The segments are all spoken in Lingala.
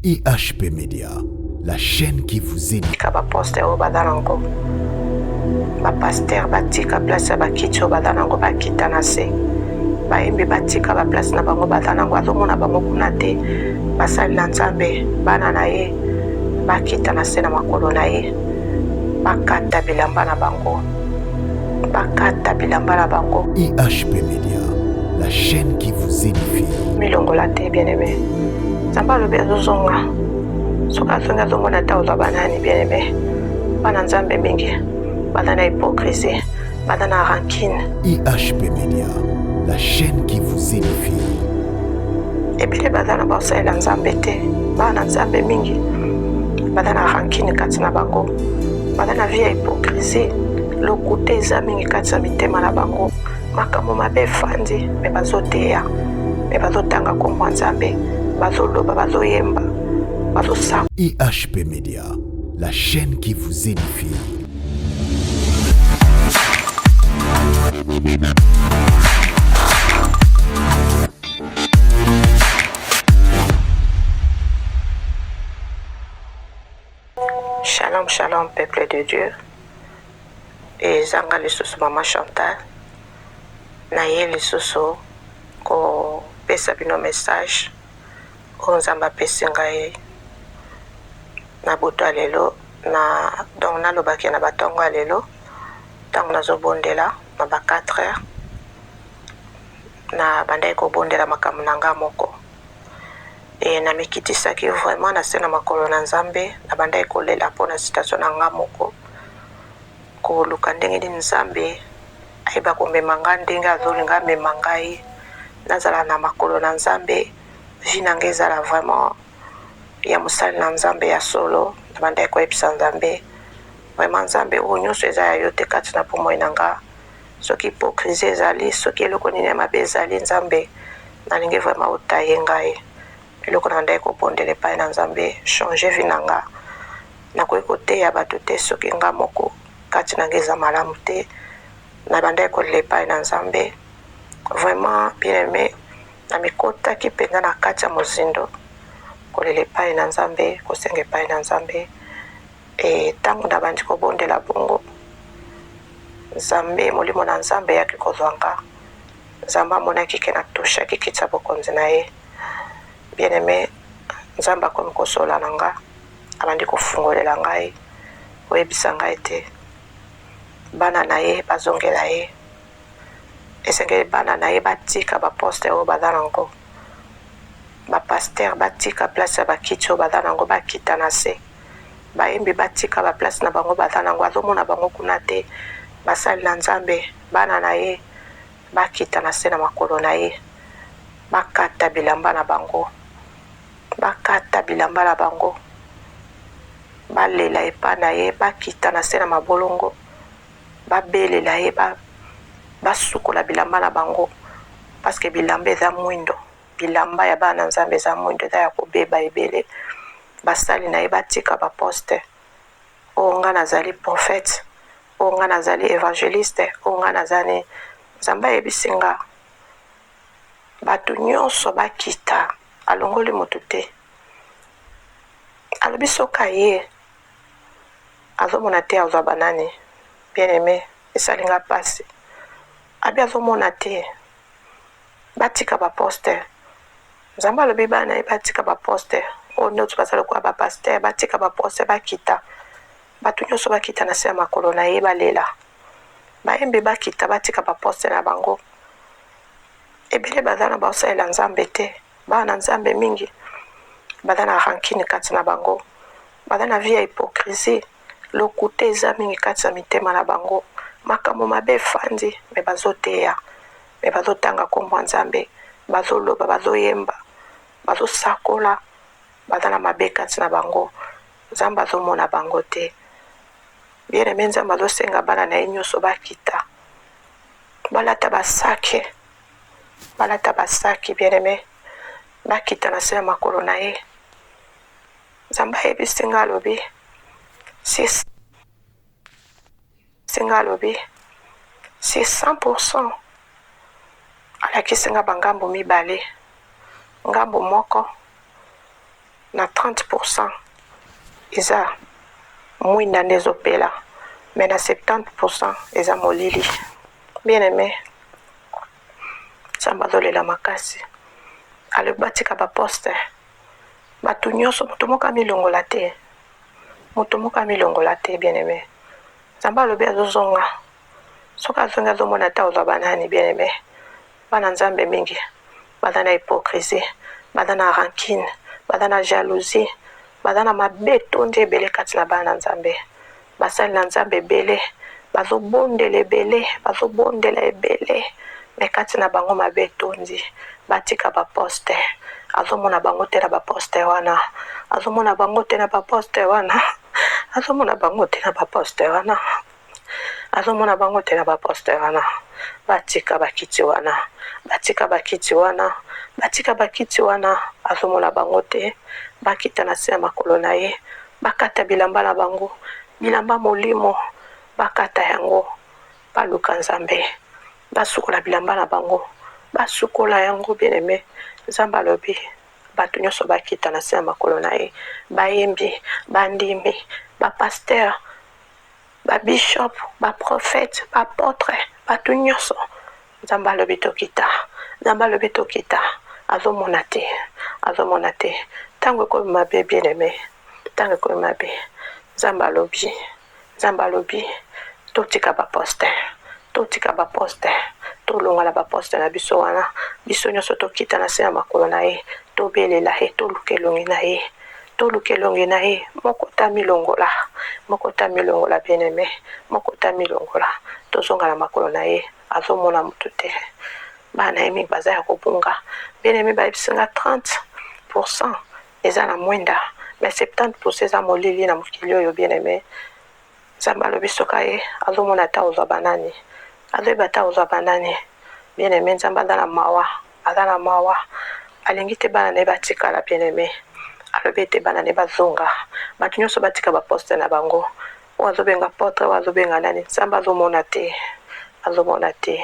IHP Media, la chaîne qui vous aide. Tika ba poste oyo baza nango ba pasteur batika place ya bakiti oyo baza nango bakita na se bayembi batika ba place na bango baza nango azomona bango kuna te basali na nzambe bana na ye bakita na se na makolo na ye bakata bilamba na bango bakata bilamba na bango IHP Media, la chaîne qui vous édifie. Milongola te bien aimé. Nzambe alobi azozonga. Soki azongi azomona te ozwa banani bien aimé. Bana Nzambe mingi baza na hypocrisie, baza na rancune. IHP Media, la chaîne qui vous édifie. Ebele baza na baosalela Nzambe te. Bana Nzambe mingi baza na rancune kati na bango. Baza na vie ya hypocrisie. Lokuta eza mingi kati na mitema na bango. Makambo mabe efandi me bazoteya me bazotanga nkombo ya Nzambe, bazoloba, bazoyemba, bazosakola. IHP Media, la chaîne qui vous édifie. Shalom, shalom, peuple de Dieu. Ezanga lisusu mama Chantal. Naye lisusu kopesa bino message oyo Nzambe apesi ngai na butu ya lelo na donc nalobaki na batongo ya lelo ntango nazobondela na ba 4 heures na bandaki kobondela makambo na ngai moko e namikitisaki vraiment na se na makolo na Nzambe nabandaki kolela mpo na situation na ngai moko koluka ndenge nini Nzambe ayeba komema ngai ndenge azolinga amema ngai nazala na makolo na Nzambe vie na ngai ezala vraiment ya mosali na Nzambe ya solo nabandaki koyebisa Nzambe vraiment Nzambe oyo nyonso eza ya yo te kati na bomoi na nga soki hypocrisie ezali soki eloko nini ya mabe ezali Nzambe nalingi vraiment otaye ngai eloko nabandaki kobondela epai na Nzambe change vie na nga nakoki koteya bato te soki nga moko kati na nga eza malamu te nabandaki kolela epai na Nzambe vraiment bien aimé namikotaki mpenza na kati ya mozindo kolela epai na Nzambe kosenga epai na Nzambe e ntango nabandi kobondela bongo Nzambe molimo na Nzambe eyaki kozwa nga Nzambe amonaki ke natushaki kiti ya bokonzi na ye bien aimé Nzambe akomi kosola na nga abandi kofungolela ngai koyebisa ngai te bana na ye bazongela ye esengeli bana na ye batika baposte oyo baza nango bapasteur batika place ya bakiti oyo baza nango bakita na se bayembi batika baplace na bango baza nango azomona bango kuna te basali na Nzambe bana na ye bakita na se na makolo na ye bakata bilamba na bango bakata bilamba na bango balela epai na ye bakita na se na mabolongo babelela ye basukola bilamba na bango parce que bilamba eza mwindo bilamba ya bana na Nzambe eza mwindo eza ya kobeba ebele basali na ye batika baposte oyo nga nazali prophète oyo nga nazali évangéliste oyo nga nazali Nzambe ayebisi nga bato nyonso bakita alongoli motu te alobi soki aye azomona te azwa banani bien aimé esali nga mpasi abi azomona te batika baposte Nzambe alobi bana ye batika baposte oyo nyonso baza lokola bapasteur batika baposte bakita bato nyonso bakita na se ya makolo na ye balela bayembi bakita batika baposte na bango ebele baza na baosalela Nzambe te bana na Nzambe mingi baza na rancune kati na bango baza na vie ya hypocrisie lokuta eza mingi kati na mitema na bango makambo mabe efandi me bazoteya me bazotanga nkombo ya Nzambe bazoloba bazoyemba bazosakola baza na mabe kati na bango Nzambe azomona bango te bien aimé Nzambe azosenga bana na ye nyonso bakita balata basaki balata basaki bien aimé bakita na se ya makolo na ye Nzambe ayebisi nga alobi singa alobi si 100% alakisi nga bangambo mibale ngambo moko. Na 30 pourcent eza mwinda nde ezopela mais na 70 pourcent eza molili. Bien aime, Nzambe azolela makasi, alobi batika ba poste bato nyonso, moto moko amilongola te, moto moko amilongola te. Bien aime, Nzambe alobi azozonga, soki azongi azomona ata ozwa banani. Bien aime, bana Nzambe mingi baza na hypocrisie, baza na rancune, baza na jalousie, baza na mabe etondi ebele kati na bana na Nzambe. Basali na Nzambe ebele bazobondela ebele, bazobondela ebele, me kati na bango mabe etondi. Batika ba poste, azomona bango te na ba poste wana, azomona bango te na ba poste wana, azomona bango te na ba poste wana. Azomona bango te na ba poste wana. Batika bakiti wana, batika bakiti wana, batika bakiti wana. Azomona bango te. Bakita na se ya makolo na ye, bakata bilamba na bango, bilamba molimo, bakata yango, baluka Nzambe, basukola bilamba na bango, basukola yango. Bien aime, Nzambe alobi bato nyonso bakita na se ya makolo na ye, bayembi, bandimi, ba pasteur, ba bishop, ba prophète, ba apotre, bato nyonso. Nzambe alobi tokita, Nzambe alobi tokita. Azomona te, azomona te. Ntango ekomi mabe, bien aime, ntango ekomi mabe. Nzambe alobi, Nzambe alobi totika ba poste, totika ba poste, tolonga na ba poste na biso wana. Biso nyonso tokita na se ya makolo na ye, tobelela ye, toluka elongi na ye, toluka elongi na ye. Moko ta milongola, moko ta milongola, bien aime, moko ta milongola. Tozonga na makolo na ye. Azomona motu te, bana na ye mingi baza ya kobunga. Bien aime, bayebisi nga 30% eza na mwinda, mais 70% eza molili na mokili oyo. Bien aime, Nzambe alobi soki ye azomona ata ozwa banani, azoyeba ata ozwa banani. Bien aime, Nzambe aza na mawa, aza na mawa, alingi te bana na ye batikala. Bien aime, alobi ete bana na ye bazonga, bato nyonso batika baposte na bango. Oyo azobenga apotre, oyo azobenga nani, Nzambe azomona te, azomona te.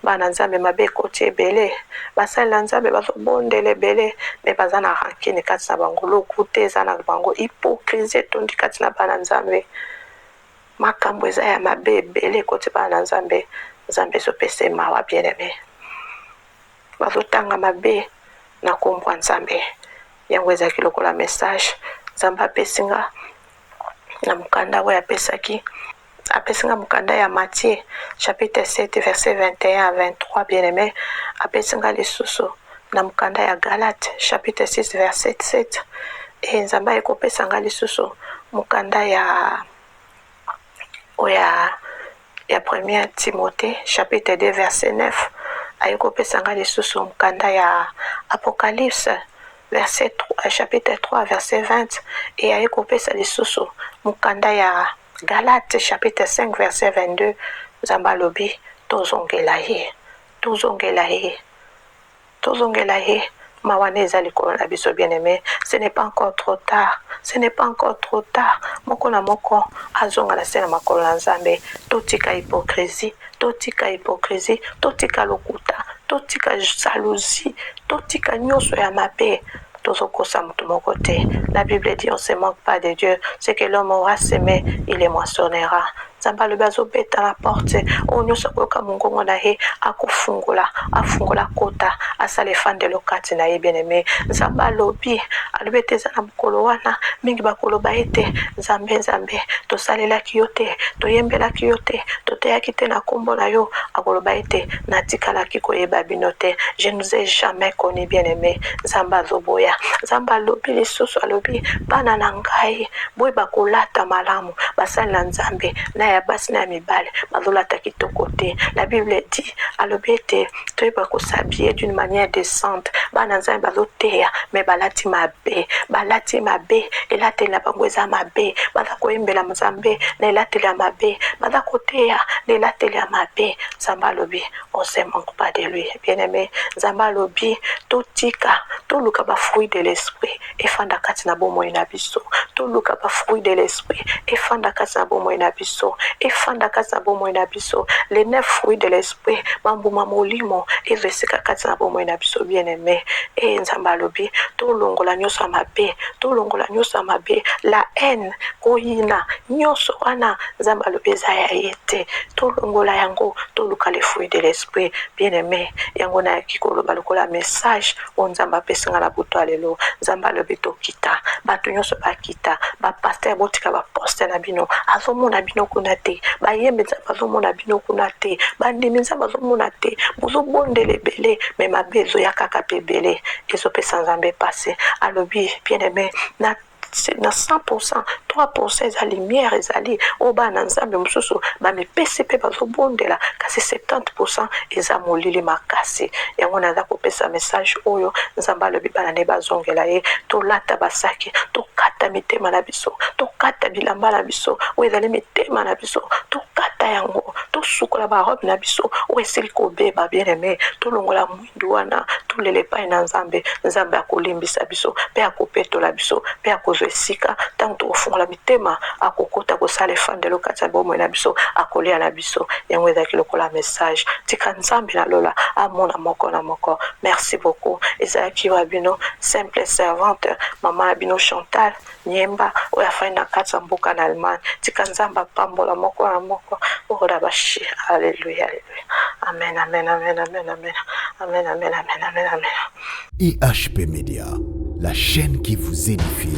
Bana Nzambe mabe ekoti ebele, basali na Nzambe bazobondela ebele, me baza na rancune kati na bango, lokuta eza na bango, hypocrisie etondi kati na bana Nzambe. Makambo eza ya mabe ebele ekoti bana na Nzambe. Nzambe ezopesa ye mawa. Bien aime, bazotanga mabe na kombo ya Nzambe. Yango ezalaki lokola message Nzambe apesi nga na mokanda oyo apesaki. Apesi nga mokanda ya Matthieu chapitre 7 verset 21 à 23. Bien aimé, apesi nga lisusu na mokanda ya Galate chapitre 6 verset 7. E Nzambe aye kopesa nga lisusu mokanda ya oyo ya 1er Timothée chapitre 2 verset 9. Aye kopesa nga lisusu mokanda ya Apocalypse verset 3, chapitre 3 verset 20. E aye kopesa lisusu mokanda ya Galate chapitre 5 verset 22. Nzambe alobi tozongela ye, tozongela ye, tozongela ye. Mawa nde eza likolo na biso. Bien aimé, ce n'est pas encore trop tard, ce n'est pas encore trop tard. Moko na moko azonga na se na makolo na Nzambe. Totika hypocrisie, totika hypocrisie, totika lokuta, totika jalousie, totika nyonso ya mabe. Tozokosa moto moko te. La Bible dit: on se moque pas de Dieu, ce que l'homme aura semé, il le moissonnera. Nzambe alobi azobeta na porte, oyo nyonso akoyoka mongongo na ye akofungola, afungola, kota, asala efandelo kati na ye. Bien aimé, Nzambe alobi, alobi ete eza na mokolo wana mingi bakoloba ete: Nzambe, Nzambe, tosalelaki yo te, toyembelaki yo te, toteyaki te na nkombo na yo? Akoloba ete natikalaki koyeba bino te, je ne vous ai jamais connu. Bien aimé, Nzambe azoboya. Nzambe alobi lisusu, alobi: bana na ngai, boyeba kolata malamu. Basali na Nzambe, na ya basi na ya mibale, bazolata kitoko te. La Bible dit, alobi ete toyeba kos'habiller d'une manière décente. Bana Nzambe bazoteya me balati mabe, balati mabe, elateli na bango eza mabe. Baza koyembela Nzambe na elateli ya mabe, baza koteya na elateli ya mabe. Nzambe alobi on se moque pas de lui. Bien aimé, Nzambe alobi totika, toluka bafruit de l'esprit efanda kati na bomoi na biso. Toluka ba fruits de l'esprit efanda kati na bomoi na biso, efanda kati na bomoi na biso. Les neuf fruits de l'esprit, bambuma molimo ezwa esika kati na bomoi na biso, bien aime. E Nzambe alobi tolongola nyonso ya mabe, tolongola nyonso ya mabe, la haine, koyina, nyonso wana Nzambe alobi eza ya ye te. Tolongola yango, toluka les fruits de l'esprit, bien aime. Yango nayaki koloba lokola message oyo Nzambe apesi nga na butu ya lelo. Nzambe alobi tokita, bato nyonso bakita, ba pasteur botika ba poste na bino, azomona bino kuna te, bayembi Nzambe azomona bino kuna te, bandimi Nzambe azomona te, bozobondela ebele me mabe ezoya kaka mpe ebele, ezopesa Nzambe pasi. Alobi bien aime na na 100% 3% eza lumière, ezali oyo bana na Nzambe mosusu bamipesi mpe bazobondela, kasi 70% eza molili makasi. Yango naza kopesa message oyo Nzambe alobi bana nde bazongela ye. Tolata basaki, tokata mitema na biso, tokata bilamba na biso oyo ezali mitema na biso, tokata yango, tosukola barobe na biso oyo esili kobeba. Bien aime, tolongola mwindu wana, tolela epai na Nzambe. Nzambe akolimbisa biso mpe akopetola biso mpe akozwa esika. Ntango tokofungola mitema, akokota kosala efandelo kati ya bomoi na biso, akolia na biso. Yango ezalaki lokola message. Tika Nzambe na lola amona moko na moko. Merci beaucoup. Ezalaki wa bino simple servante, mama na bino Chantal Nyemba, oyo afandi na kati ya mboka na Allemagne. Tika Nzambe apambola moko na moko. Okola bashi. Alleluia, alleluia. Amen, amen, amen, amen, amen. Amen, amen, amen, amen, amen. IHP Media, la chaîne qui vous édifie.